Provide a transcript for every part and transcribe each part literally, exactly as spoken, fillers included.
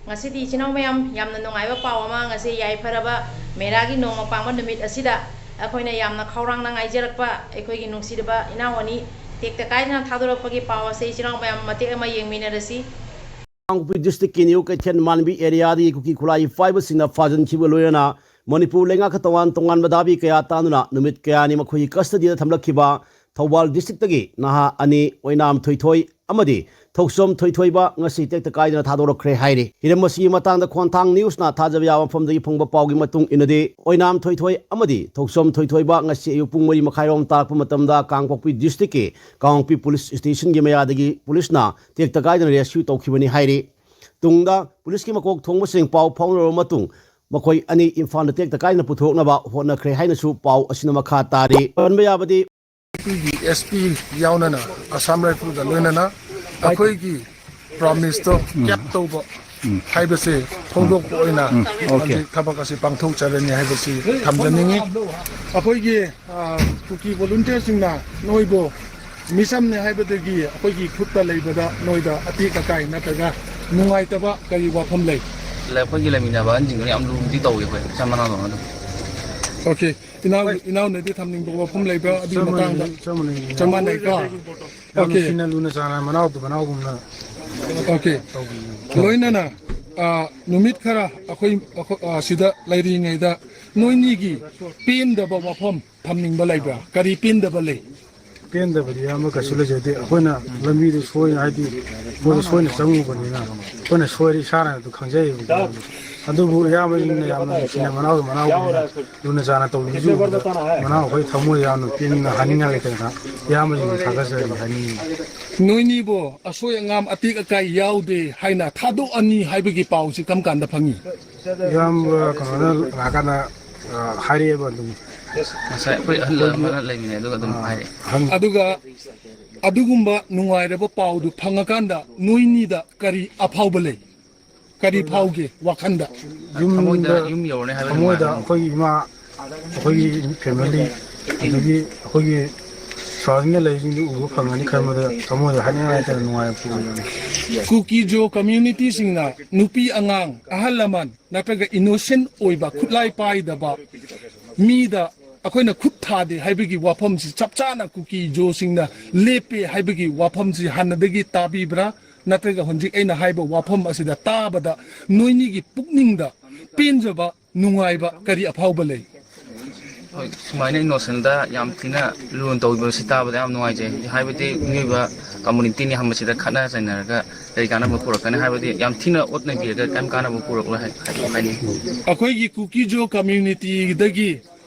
ꯉꯁꯤꯗꯤ ꯏꯆꯤꯟ ꯏꯅꯥꯎ ꯃꯌꯥꯝ, ꯌꯥꯝꯅ ꯅꯨꯡꯉꯥꯏꯕ ꯄꯥꯎ ꯑꯃ, ꯉꯁꯤ ꯌꯥꯏꯐꯔꯕ ꯃꯦꯔꯥꯒꯤ ꯅꯣꯡꯃ ꯄꯥꯟꯕ ꯅꯨꯃꯤꯠ ꯑꯁꯤꯗ ꯑꯩꯈꯣꯏꯅ ꯌꯥꯝꯅ ꯈꯧꯔꯥꯡꯅ ꯉꯥꯏꯖꯔꯛꯄ ꯑꯩꯈꯣꯏꯒꯤ ꯅꯨꯡꯁꯤꯔꯕ ꯏꯅꯥꯎ ꯑꯅꯤ ꯇꯦꯛꯇ ꯀꯥꯏꯗꯅ ꯊꯥꯗꯣꯔꯛꯄꯒꯤ ꯄꯥꯎ ꯑꯁꯦ ꯏꯆꯤꯟ ꯏꯅꯥꯎ ꯃꯌꯥꯝ ꯃꯇꯦꯛ ꯑꯃ ꯌꯦꯡꯃꯤꯟꯅꯔꯁꯤ꯫ ꯀꯥꯡꯄꯣꯛꯄꯤ ꯗꯤꯁꯇ꯭ꯔꯤꯛꯀꯤ ꯅ꯭ꯌꯨ ꯀꯩꯊꯦꯜ ꯃꯥꯟꯕꯤ ꯑꯦꯔꯤꯌꯥꯗꯒꯤ ꯀꯨꯀꯤ ꯈꯨꯠꯂꯥꯏꯒꯤ ꯐꯥꯏꯕꯁꯤꯡꯅ ꯐꯥꯖꯤꯟꯈꯤꯕ ꯂꯣꯏꯅꯅ ꯃꯅꯤꯄꯨꯔ ꯂꯩꯉꯥꯛꯀ ꯇꯣꯉꯥꯟ ꯇꯣꯉꯥꯟꯕ ꯗꯥꯕꯤ ꯀꯌꯥ ꯇꯥꯗꯨꯅ ꯅꯨꯃꯤꯠ ꯀꯌꯥꯅꯤ ꯃꯈꯣꯏꯒꯤ ꯀꯁꯇꯗꯤꯗ ꯊꯝꯂꯛꯈꯤꯕ ꯊꯧꯕꯥꯜ ꯗꯤꯁꯇ꯭ꯔꯤꯛꯇꯒꯤ ꯅꯍꯥ ꯑꯅꯤ ꯑꯣꯏꯅꯥꯝ ꯊꯣꯏꯊꯣꯏ ꯑꯃꯗꯤ ꯊꯧꯁꯣꯝ ꯊꯣꯏꯊꯣꯏꯕ ꯉꯁꯤ ꯇꯦꯛꯇ ꯀꯥꯏꯗꯅ ꯊꯥꯗꯣꯔꯛꯈ꯭ꯔꯦ ꯍꯥꯏꯔꯤ꯫ ꯍꯤꯔꯝ ꯑꯁꯤꯒꯤ ꯃꯇꯥꯡꯗ ꯈꯣꯟꯊꯥꯡ ꯅ꯭ꯌꯨꯁꯅ ꯊꯥꯖꯕ ꯌꯥꯕ ꯃꯐꯝꯗꯒꯤ ꯐꯪꯕ ꯄꯥꯎꯒꯤ ꯃꯇꯨꯡ ꯏꯟꯅꯗꯤ, ꯑꯣꯏꯅꯥꯝ ꯊꯣꯏꯊꯣꯏ ꯑꯃꯗꯤ ꯊꯧꯁꯣꯝ ꯊꯣꯏꯊꯣꯏꯕ ꯉꯁꯤ ꯑꯌꯨꯛ ꯄꯨꯡ ꯃꯔꯤ ꯃꯈꯥꯏꯔꯣꯝ ꯇꯥꯔꯛꯄ ꯃꯇꯝꯗ ꯀꯥꯡꯄꯣꯛꯄꯤ ꯗꯤꯁꯇ꯭ꯔꯤꯛꯀꯤ ꯀꯥꯡꯄꯣꯛꯄꯤ ꯄꯨꯂꯤꯁ ꯁ꯭ꯇꯦꯁꯟꯒꯤ ꯃꯌꯥꯗꯒꯤ ꯄꯨꯂꯤꯁꯅ ꯇꯦꯛꯇ ꯀꯥꯏꯗꯅ ꯔꯦꯁꯀ꯭ꯌꯨ ꯇꯧꯈꯤꯕꯅꯤ ꯍꯥꯏꯔꯤ꯫ ꯇꯨꯡꯗ ꯄꯨꯂꯤꯁꯀꯤ ꯃꯀꯣꯛ ꯊꯣꯡꯕꯁꯤꯡ ꯄꯥꯎ ꯐꯥꯎꯅꯔꯕ ꯃꯇꯨꯡ ꯃꯈꯣꯏ ꯑꯅꯤ ꯏꯝꯐꯥꯜꯗ ꯇꯦꯛꯇ ꯀꯥꯏꯗꯅ ꯄꯨꯊꯣꯛꯅꯕ ꯍꯣꯠꯅꯈ꯭ꯔꯦ ꯍꯥꯏꯅꯁꯨ ꯄꯥꯎ ꯑꯁꯤꯅ ꯃꯈꯥ ꯇꯥꯔꯤ꯫ ꯄꯟꯕ ꯌꯥꯕꯗꯤ ꯑꯩꯈꯣꯏꯒꯤ ꯑꯦꯁ ꯄꯤ ꯌꯥꯎꯅꯅ ꯑꯁꯥꯝ ꯔꯥꯏꯐꯜꯒ ꯂꯣꯏꯅꯅ ꯑꯩꯈꯣꯏꯒꯤ ꯄ꯭ꯔꯣꯃꯤꯁꯇꯣ ꯀꯦꯞ ꯇꯧꯕ ꯍꯥꯏꯕꯁꯦ ꯐꯣꯡꯗꯣꯛꯄ ꯑꯣꯏꯅ ꯍꯧꯖꯤꯛ ꯊꯕꯛ ꯑꯁꯤ ꯄꯥꯡꯊꯣꯛꯆꯔꯅꯤ ꯍꯥꯏꯕꯁꯤ ꯊꯝꯖꯅꯤꯡꯉꯤ꯫ ꯑꯩꯈꯣꯏꯒꯤ, ꯑ, ꯀꯨꯀꯤ ꯚꯣꯂꯨꯟꯇꯤꯌꯔꯁꯤꯡꯅ ꯅꯣꯏꯕꯨ ꯃꯤꯆꯝꯅꯦ ꯍꯥꯏꯕꯗꯒꯤ ꯑꯩꯈꯣꯏꯒꯤ ꯈꯨꯠꯇ ꯂꯩꯕꯗ ꯅꯣꯏꯗ ꯑꯇꯦꯛ ꯑꯀꯥꯏ ꯅꯠꯇ꯭ꯔꯒ ꯅꯨꯡꯉꯥꯏꯇꯕ ꯀꯔꯤ ꯋꯥꯐꯝ ꯂꯩ? ꯑꯩꯈꯣꯏꯒꯤ ꯂꯩꯃꯤꯟꯅꯕ ꯑꯍꯟꯁꯤꯡꯗꯣ ꯌꯥꯝ ꯂꯨꯅꯗꯤ ꯇꯧꯋꯤ ꯑꯩꯈꯣꯏ ꯏꯆꯝ ꯃꯅꯥꯎꯗꯧꯅ ꯑꯗꯨꯝ꯫ ꯑꯣꯀꯦ꯫ ꯏꯅꯥꯎ, ꯍꯣꯏ꯫ ꯏꯅꯥꯎꯅꯗꯤ ꯊꯝꯅꯤꯡꯕ ꯋꯥꯐꯝ ꯂꯩꯕ꯭ꯔꯥ? ꯑꯗꯨꯒꯤ ꯆꯞ ꯃꯇꯥꯡꯗ ꯃꯥꯟꯅꯩ, ꯆꯞ ꯃꯥꯟꯅꯩ꯫ ꯆꯞ ꯃꯥꯟꯅꯩꯀꯣ? ꯌꯥꯝ ꯑꯣꯀꯦ꯫ ꯅꯨꯡꯁꯤꯅ ꯂꯨꯅ ꯆꯥꯟꯅ ꯃꯅꯥꯎꯗꯨ ꯃꯅꯥꯎꯒꯨꯝꯅ ꯑꯣꯀꯦ꯫ ꯇꯧꯕꯤꯌꯨ꯫ ꯂꯣꯏꯅꯅ, ꯑ, ꯅꯨꯃꯤꯠ ꯈꯔ ꯑꯩꯈꯣꯏ, ꯑꯩꯈꯣꯏ, ꯑ, ꯁꯤꯗ ꯂꯩꯔꯤꯉꯩꯗ ꯅꯣꯏꯅꯤꯒꯤ ꯄꯦꯟꯗꯕ ꯋꯥꯐꯝ ꯊꯝꯅꯤꯡꯕ ꯂꯩꯕ꯭ꯔꯥ? ꯀꯔꯤ ꯄꯦꯟꯗꯕ ꯂꯩ? ꯄꯦꯟꯗꯕꯗꯤ ꯑꯌꯥꯝꯕ ꯀꯩꯁꯨ ꯂꯩꯖꯗꯦ꯫ ꯑꯩꯈꯣꯏꯅ ꯂꯝꯕꯤꯗ ꯁꯣꯏꯅ, ꯍꯥꯏꯗꯤ, ꯄꯣꯠꯇꯨ ꯁꯣꯏꯅ ꯆꯪꯉꯨꯕꯅꯤꯅ ꯑꯩꯈꯣꯏꯅ ꯁꯣꯏꯔꯦ ꯏꯁꯥꯅ ꯑꯗꯨ ꯈꯪꯖꯩꯌꯦꯕꯀꯣ꯫ ꯑꯗꯨꯕꯨ ꯏꯌꯥꯝꯕꯁꯤꯡꯅ ꯌꯥꯝꯅ ꯅꯨꯡꯁꯤꯅ ꯃꯅꯥꯎꯒꯤ ꯃꯅꯥꯎꯒꯨꯝꯅ ꯂꯨꯅ ꯆꯥꯟꯅ ꯇꯧꯕꯤꯕꯁꯨ ꯎꯕꯗ ꯃꯅꯥꯎ ꯑꯩꯈꯣꯏ ꯊꯃꯣꯏ ꯌꯥꯝꯅ ꯄꯦꯟꯅ ꯍꯥꯏꯅꯤꯡꯉꯥꯏ ꯂꯩꯇꯅ ꯏꯌꯥꯝꯕꯁꯤꯡꯕꯨ ꯊꯥꯒꯠꯆꯔꯤ ꯍꯥꯏꯅꯤꯡꯉꯤ꯫ ꯅꯣꯏꯅꯤꯕꯨ ꯑꯁꯣꯏ ꯑꯉꯥꯝ ꯑꯇꯦꯛ ꯑꯀꯥꯏ ꯌꯥꯎꯗꯦ ꯍꯥꯏꯅ ꯊꯥꯗꯣꯛꯑꯅꯤ ꯍꯥꯏꯕꯒꯤ ꯄꯥꯎꯁꯤ ꯀꯔꯝ ꯀꯥꯟꯗ ꯐꯪꯉꯤ? ꯏꯌꯥꯝꯕ ꯀꯩꯅꯣꯅ ꯂꯥꯛꯑꯀꯥꯟꯗ, ꯑ, ꯍꯥꯏꯔꯛꯑꯦꯕ ꯑꯗꯨꯝ꯫ ꯉꯁꯥꯏ ꯑꯩꯈꯣꯏ ꯑꯍꯜ ꯑꯃꯅ ꯂꯩꯃꯤꯟꯅꯩ, ꯑꯗꯨꯒ ꯑꯗꯨꯝ ꯑ, ꯍꯥꯏꯔꯛꯑꯦ꯫ ꯑꯍꯟ ꯑꯗꯨꯒ ꯑꯗꯨꯒꯨꯝꯕ ꯅꯨꯡꯉꯥꯏꯔꯕ ꯄꯥꯎꯗꯨ ꯐꯪꯉꯀꯥꯟꯗ ꯅꯣꯏꯅꯤꯗ ꯀꯔꯤ ꯑꯐꯥꯎꯕ ꯂꯩ? ꯀꯔꯤ ꯐꯥꯎꯒꯦ ꯋꯥꯈꯟꯗ? ꯊꯃꯣꯏꯗ ꯌꯨꯝꯗ, ꯌꯨꯝ ꯌꯧꯔꯅꯤ ꯍꯥꯏꯕ ꯊꯃꯣꯏꯗ ꯅꯨꯡꯉꯥꯏꯕ꯫ ꯑꯩꯈꯣꯏꯒꯤ ꯏꯃꯥ, ꯑꯩꯈꯣꯏꯒꯤ ꯐꯦꯃꯤꯂꯤ, ꯑꯗꯒꯤ ꯑꯩꯈꯣꯏꯒꯤ ꯁꯔꯥꯎꯟꯗꯤꯡꯗ ꯂꯩꯔꯤꯁꯤꯡꯗꯨ ꯎꯕ ꯐꯪꯉꯅꯤ ꯈꯟꯕꯗ ꯊꯃꯣꯏꯗ ꯍꯥꯏꯅꯤꯡꯉꯥꯏ ꯂꯩꯇꯅ ꯅꯨꯡꯉꯥꯏꯕ ꯐꯥꯎꯏ꯫ ꯀꯨꯀꯤꯖꯣ ꯀꯝꯃ꯭ꯌꯨꯅꯤꯇꯤꯁꯤꯡꯅ ꯅꯨꯄꯤ ꯑꯉꯥꯡ, ꯑꯍꯜ ꯂꯃꯟ ꯅꯠꯇ꯭ꯔꯒ ꯏꯅꯣꯁꯦꯟ ꯑꯣꯏꯕ, ꯈꯨꯠꯂꯥꯏ ꯄꯥꯏꯗꯕ ꯃꯤꯗ ꯑꯩꯈꯣꯏꯅ ꯈꯨꯠ ꯊꯥꯗꯦ ꯍꯥꯏꯕꯒꯤ ꯋꯥꯐꯝꯁꯤ ꯆꯞ ꯆꯥꯅ ꯀꯨꯀꯤꯖꯣꯁꯤꯡꯅ ꯂꯦꯞꯄꯦ ꯍꯥꯏꯕꯒꯤ ꯋꯥꯐꯝꯁꯤ ꯍꯥꯟꯅꯗꯒꯤ ꯇꯥꯕꯤꯕ꯭ꯔꯥ? ꯅꯠꯇ꯭ꯔꯒ ꯍꯧꯖꯤꯛ ꯑꯩꯅ ꯍꯥꯏꯕ ꯋꯥꯐꯝ ꯑꯁꯤꯗ ꯇꯥꯕꯗ ꯅꯣꯏꯅꯤꯒꯤ ꯄꯨꯛꯅꯤꯡꯗ ꯄꯦꯟꯖꯕ, ꯅꯨꯡꯉꯥꯏꯕ ꯀꯔꯤ ꯑꯐꯥꯎꯕ ꯂꯩ? ꯍꯣꯏ, ꯁꯨꯃꯥꯏꯅ ꯏꯅꯣꯁꯦꯟꯗ ꯌꯥꯝ ꯊꯤꯅ ꯂꯨꯅ ꯇꯧꯕꯤꯕꯁꯤ ꯇꯥꯕꯗ ꯌꯥꯝ ꯅꯨꯡꯉꯥꯏꯖꯩ꯫ ꯍꯥꯏꯕꯗꯤ ꯃꯤꯑꯣꯏꯕ ꯀꯝꯃꯨꯅꯤꯇꯤꯅꯤ ꯍꯥꯏꯕꯁꯤꯗ ꯈꯠꯅ ꯆꯩꯅꯔꯒ ꯀꯔꯤ ꯀꯥꯟꯅꯕ ꯄꯨꯔꯛꯀꯅꯤ? ꯍꯥꯏꯕꯗꯤ ꯌꯥꯝ ꯊꯤꯅ ꯑꯣꯠ ꯅꯩꯕꯤꯔꯒ ꯀꯔꯤꯝ ꯀꯥꯟꯅꯕ ꯄꯨꯔꯛꯂꯣꯏ ꯍꯥꯏ-, ꯍꯥꯏ-, ꯍꯥꯏꯅꯤꯡꯉꯤ꯫ ꯑꯩꯈꯣꯏꯒꯤ ꯀꯨꯀꯤꯖꯣ ꯀꯝꯃ꯭ꯌꯨꯅꯤꯇꯤꯗꯒꯤ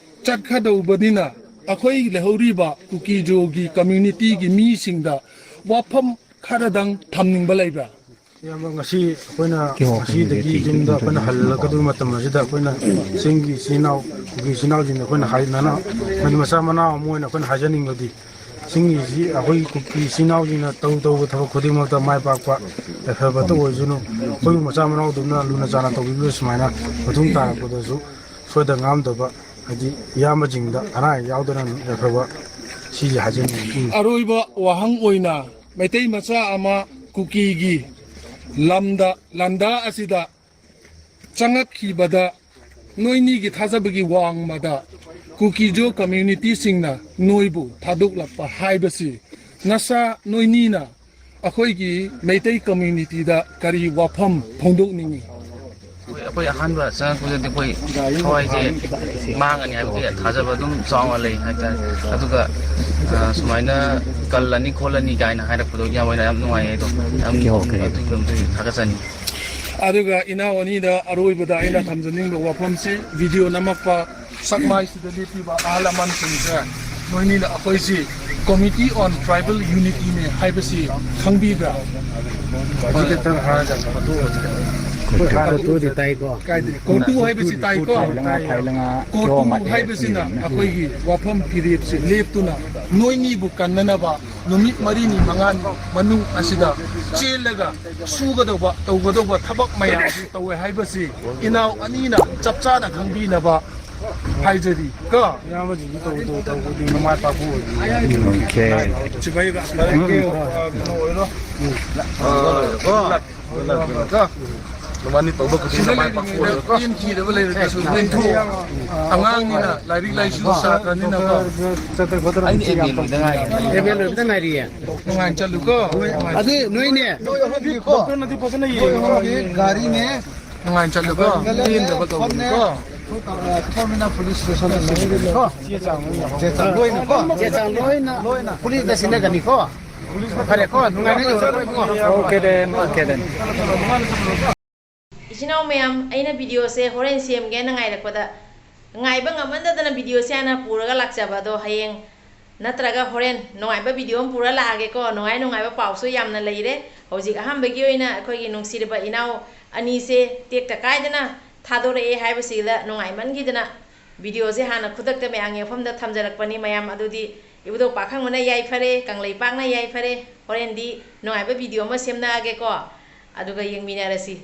ꯆꯠꯀꯗꯧꯕꯅꯤꯅ ꯑꯩꯈꯣꯏ ꯂꯩꯍꯧꯔꯤꯕ ꯀꯨꯀꯤꯖꯣꯒꯤ ꯀꯝꯃ꯭ꯌꯨꯅꯤꯇꯤꯒꯤ ꯃꯤꯁꯤꯡꯗ ꯋꯥꯐꯝ ꯈꯔꯗꯪ ꯊꯝꯅꯤꯡꯕ ꯂꯩꯕ꯭ꯔꯥ? ꯏꯌꯥꯝꯕ, ꯉꯁꯤ ꯑꯩꯈꯣꯏꯅ ꯀꯤꯍꯣꯝ ꯉꯁꯤꯗꯒꯤ ꯈꯪꯗꯦ, ꯌꯨꯝꯗ ꯑꯩꯈꯣꯏꯅ ꯍꯜꯂꯛꯀꯗꯕ ꯃꯇꯝ ꯑꯁꯤꯗ ꯑꯩꯈꯣꯏꯅ ꯆꯤꯡꯒꯤ ꯏꯆꯤꯜ ꯏꯅꯥꯎ, ꯀꯨꯀꯤ ꯏꯆꯤꯜ ꯏꯅꯥꯎꯁꯤꯡꯗ ꯑꯩꯈꯣꯏꯅ ꯍꯥꯏ-, ꯅꯅ-, ꯍꯥꯏꯗꯤ ꯃꯆꯥ ꯃꯅꯥꯎ ꯑꯃ ꯑꯣꯏꯅ ꯑꯩꯈꯣꯏꯅ ꯍꯥꯏꯖꯅꯤꯡꯕꯗꯤ, ꯆꯤꯡꯒꯤꯁꯤ ꯑꯩꯈꯣꯏ ꯀꯨꯀꯤ ꯏꯆꯤꯜ ꯏꯅꯥꯎꯁꯤꯡꯅ ꯇꯧ ꯇꯧꯕ ꯊꯕꯛ ꯈꯨꯗꯤꯡꯃꯛꯇ ꯃꯥꯏ ꯄꯥꯛꯄ ꯌꯥꯏꯐꯕꯇ ꯑꯣꯏꯁꯅꯨ꯫ ꯑꯩꯈꯣꯏꯕꯨ ꯃꯆꯥ ꯃꯅꯥꯎꯗꯧꯅ ꯂꯨꯅ ꯆꯥꯟꯅ ꯇꯧꯕꯤꯕ ꯁꯨꯃꯥꯏꯅ ꯃꯇꯨꯡ ꯇꯥꯔꯛꯄꯗꯁꯨ ꯁꯣꯏꯗ ꯉꯥꯝꯗꯕ, ꯍꯥꯏꯗꯤ ꯏꯌꯥꯝꯕꯁꯤꯡꯗ ꯑꯅꯥ ꯑꯌꯦꯛ ꯌꯥꯎꯗꯅ ꯌꯥꯏꯐꯕ ꯁꯤꯁꯦ ꯍꯥꯏꯖꯅꯤꯡꯉꯤ꯫ ꯑꯔꯣꯏꯕ ꯋꯥꯍꯪ ꯑꯣꯏꯅ ꯃꯩꯇꯩ ꯃꯆꯥ ꯑꯃ ꯀꯨꯀꯤꯒꯤ ꯂꯝꯗ, ꯂꯝꯗꯥ ꯑꯁꯤꯗ ꯆꯪꯉꯛꯈꯤꯕꯗ ꯅꯣꯏꯅꯤꯒꯤ ꯊꯥꯖꯕꯒꯤ ꯋꯥꯡꯃꯗ ꯀꯨꯀꯤꯖꯣ ꯀꯝꯃ꯭ꯌꯨꯅꯤꯇꯤꯁꯤꯡꯅ ꯅꯣꯏꯕꯨ ꯊꯥꯗꯣꯛꯂꯛꯄ ꯍꯥꯏꯕꯁꯤ ꯅꯁꯥ ꯅꯣꯏꯅꯤꯅ ꯑꯩꯈꯣꯏꯒꯤ ꯃꯩꯇꯩ ꯀꯝꯃ꯭ꯌꯨꯅꯤꯇꯤꯗ ꯀꯔꯤ ꯋꯥꯐꯝ ꯐꯣꯡꯗꯣꯛꯅꯤꯡꯉꯤ? ꯑꯩꯈꯣꯏ, ꯑꯩꯈꯣꯏ ꯑꯍꯥꯟꯕ ꯆꯪꯉꯛꯄꯗꯗꯤ ꯑꯩꯈꯣꯏ ꯊꯋꯥꯏꯁꯦ ꯃꯥꯡꯉꯅꯤ ꯍꯥꯏꯕꯒꯤ ꯊꯥꯖꯕ ꯑꯗꯨꯝ ꯆꯥꯎꯅ ꯂꯩ ꯍꯥꯏꯇꯥꯔꯦ꯫ ꯑꯗꯨꯒ, ꯑ, ꯁꯨꯃꯥꯏꯅ ꯀꯜꯂꯅꯤ ꯈꯣꯠꯂꯅꯤ ꯀꯥꯏꯅ ꯍꯥꯏꯔꯛꯄꯗꯣ ꯌꯥꯝ ꯑꯣꯏꯅ ꯌꯥꯝ ꯅꯨꯡꯉꯥꯏꯌꯦ꯫ ꯑꯗꯣ ꯌꯥꯝ ꯑꯣꯀꯦ, ꯑꯣꯀꯦ꯫ ꯑꯗꯨꯒꯤꯗꯃꯛꯇ ꯊꯥꯒꯠꯆꯅꯤꯡꯉꯤ꯫ ꯑꯗꯨꯒ ꯏꯅꯥꯎ ꯑꯅꯤꯗ ꯑꯔꯣꯏꯕꯗ ꯑꯩꯅ ꯊꯝꯖꯅꯤꯡꯕ ꯋꯥꯐꯝꯁꯤ, ꯚꯤꯗꯤꯑꯣ ꯅꯝꯃꯛꯄ ꯁꯛꯃꯥꯏꯁꯤꯗ ꯂꯦꯞꯄꯤꯕ ꯑꯍꯜ ꯂꯃꯟꯁꯤꯡꯁꯦ, ꯅꯣꯏꯅꯤꯅ ꯑꯩꯈꯣꯏꯁꯤ Committee on Tribal Unityꯅꯦ ꯍꯥꯏꯕꯁꯤ ꯈꯪꯕꯤꯕ꯭ꯔꯥ? ꯍꯧꯖꯤꯛ ꯈꯛꯇꯪ ꯍꯥꯏꯔꯒ ꯀꯣꯇꯨ ꯍꯥꯏꯔꯒ ꯀꯣꯇꯨꯗꯤ ꯇꯥꯏꯀꯣ? ꯀꯥꯏꯗꯦ, ꯀꯣꯇꯨ ꯍꯥꯏꯕꯁꯤ ꯇꯥꯏꯀꯣ? ꯀꯣꯇꯨ ꯍꯥꯏꯕꯁꯤꯅ ꯑꯩꯈꯣꯏꯒꯤ ꯋꯥꯐꯝ ꯐꯤꯔꯦꯞꯁꯤ ꯂꯦꯞꯇꯨꯅ ꯅꯣꯏꯅꯤꯕꯨ ꯀꯟꯅꯅꯕ ꯅꯨꯃꯤꯠ ꯃꯔꯤꯅꯤ ꯃꯉꯥꯅꯤ ꯃꯅꯨꯡ ꯑꯁꯤꯗ ꯆꯦꯜꯂꯒ ꯁꯨꯒꯗꯧꯕ, ꯇꯧꯒꯗꯧꯕ ꯊꯕꯛ ꯃꯌꯥꯝꯁꯤ ꯇꯧꯋꯦ ꯍꯥꯏꯕꯁꯤ ꯏꯅꯥꯎ ꯑꯅꯤꯅ ꯆꯞ ꯆꯥꯅ ꯈꯪꯕꯤꯅꯕ ꯍꯥꯏꯖꯔꯤ ꯀꯣ꯫ ꯏꯌꯥꯝꯕꯁꯤꯡꯁꯨ ꯇꯧ, ꯇꯧ, ꯇꯧꯕꯗꯤ ꯃꯃꯥꯏ ꯄꯥꯛꯄ ꯑꯣꯏꯕꯅꯤ꯫ Okay. ꯁꯤꯐꯥꯏ ꯀꯩꯅꯣ ꯑꯣꯏꯔꯣ꯫ ꯀꯣ꯫ ꯅꯕꯥꯅꯤ ꯇꯧꯕ ꯈꯨꯗꯤꯡ ꯅꯃꯥꯏ ꯄꯥꯛꯄ ꯑꯣꯏꯔꯣ ꯀꯣ꯫ ꯄꯦꯟꯈꯤꯗꯕ ꯂꯩꯔꯒꯁꯨ ꯄꯦꯟꯊꯣꯛꯑꯣ꯫ ꯑꯉꯥꯡꯅꯤꯅ ꯂꯥꯏꯔꯤꯛ ꯂꯥꯏꯁꯨ ꯁꯥꯇ꯭ꯔꯅꯤꯅꯀꯣ꯫ ꯆꯠꯇ ꯈꯣꯠꯇꯅ ꯑꯩꯗꯤ ꯍꯧꯖꯤꯛ ꯌꯥꯝ ꯑꯦꯝ ꯑꯦ ꯂꯣꯏꯗ ꯉꯥꯏꯔꯤ꯫ ꯑꯦꯝ ꯑꯦ ꯂꯣꯏꯕꯗ ꯉꯥꯏꯔꯤꯌꯦ꯫ ꯅꯨꯡꯉꯥꯏꯅ ꯆꯠꯂꯨꯀꯣ꯫ ꯑꯗꯨ ꯅꯣꯏꯅꯦ꯫ ꯗꯣꯛꯇꯔꯅꯗꯤ ꯐꯖꯅ ꯌꯦꯡꯉꯣ꯫ ꯒꯥꯔꯤꯅꯦ꯫ ꯅꯨꯡꯉꯥꯏꯅ ꯆꯠꯂꯨꯀꯣ꯫ ꯄꯦꯟꯗꯕ ꯇꯧꯒꯅꯨꯀꯣ꯫ ꯊꯣꯔꯃꯤꯅ ꯄꯨꯂꯤꯁ ꯁ꯭ꯇꯦꯁꯟꯗ ꯁꯤꯟꯅꯒꯅꯤꯀꯣ꯫ ꯆꯦ ꯆꯥꯡ ꯂꯣꯏꯅ꯫ ꯆꯦ ꯆꯥꯡ ꯂꯣꯏꯅ ꯄꯨꯂꯤꯁꯇ ꯁꯤꯟꯅꯒꯅꯤꯀꯣ꯫ ꯐꯔꯦꯀꯣ, ꯅꯨꯡꯉꯥꯏꯅ ꯌꯧꯔꯛꯑꯣ ꯏꯕꯨꯡꯉꯣ꯫ Okay then, okay then. ꯏꯆꯤꯟ ꯏꯅꯥꯎ ꯃꯌꯥꯝ, ꯑꯩꯅ videoꯁꯦ ꯍꯣꯔꯦꯟ ꯁꯦꯝꯒꯦꯅ ꯉꯥꯏꯔꯛꯄꯗ, ꯉꯥꯏꯕ ꯉꯝꯃꯟꯗꯗꯅ videoꯁꯦ ꯍꯥꯟꯅ ꯄꯨꯔꯒ ꯂꯥꯛꯆꯕ꯫ ꯑꯗꯣ ꯍꯌꯦꯡ ꯅꯠꯇ꯭ꯔꯒ ꯍꯣꯔꯦꯟ ꯅꯨꯡꯉꯥꯏꯕ video ꯑꯃ ꯄꯨꯔ ꯂꯥꯛꯑꯒꯦꯀꯣ꯫ ꯅꯨꯡꯉꯥꯏ ꯅꯨꯡꯉꯥꯏꯕ ꯄꯥꯎꯁꯨ ꯌꯥꯝꯅ ꯂꯩꯔꯦ꯫ ꯍꯧꯖꯤꯛ ꯑꯍꯥꯟꯕꯒꯤ ꯑꯣꯏꯅ ꯑꯩꯈꯣꯏꯒꯤ ꯅꯨꯡꯁꯤꯔꯕ ꯏꯅꯥꯎ ꯑꯅꯤꯁꯦ ꯇꯦꯛꯇ ꯀꯥꯏꯗꯅ ꯊꯥꯗꯣꯔꯛꯑꯦ ꯍꯥꯏꯕꯁꯤꯗ ꯅꯨꯡꯉꯥꯏꯃꯟꯈꯤꯗꯅ videoꯁꯦ ꯍꯥꯟꯅ ꯈꯨꯗꯛꯇ ꯃꯌꯥꯝꯒꯤ ꯃꯐꯝꯗ ꯊꯝꯖꯔꯛꯄꯅꯤ꯫ ꯃꯌꯥꯝ ꯑꯗꯨꯗꯤ ꯏꯕꯨꯙꯧ ꯄꯥꯈꯪꯕꯅ ꯌꯥꯏꯐꯔꯦ, ꯀꯪꯂꯩꯄꯥꯛꯅ ꯌꯥꯏꯐꯔꯦ꯫ ꯍꯣꯔꯦꯟꯗꯤ ꯅꯨꯡꯉꯥꯏꯕ video ꯑꯃ ꯁꯦꯝꯅꯛꯑꯒꯦꯀꯣ꯫ ꯑꯗꯨꯒ ꯌꯦꯡꯃꯤꯟꯅꯔꯁꯤ꯫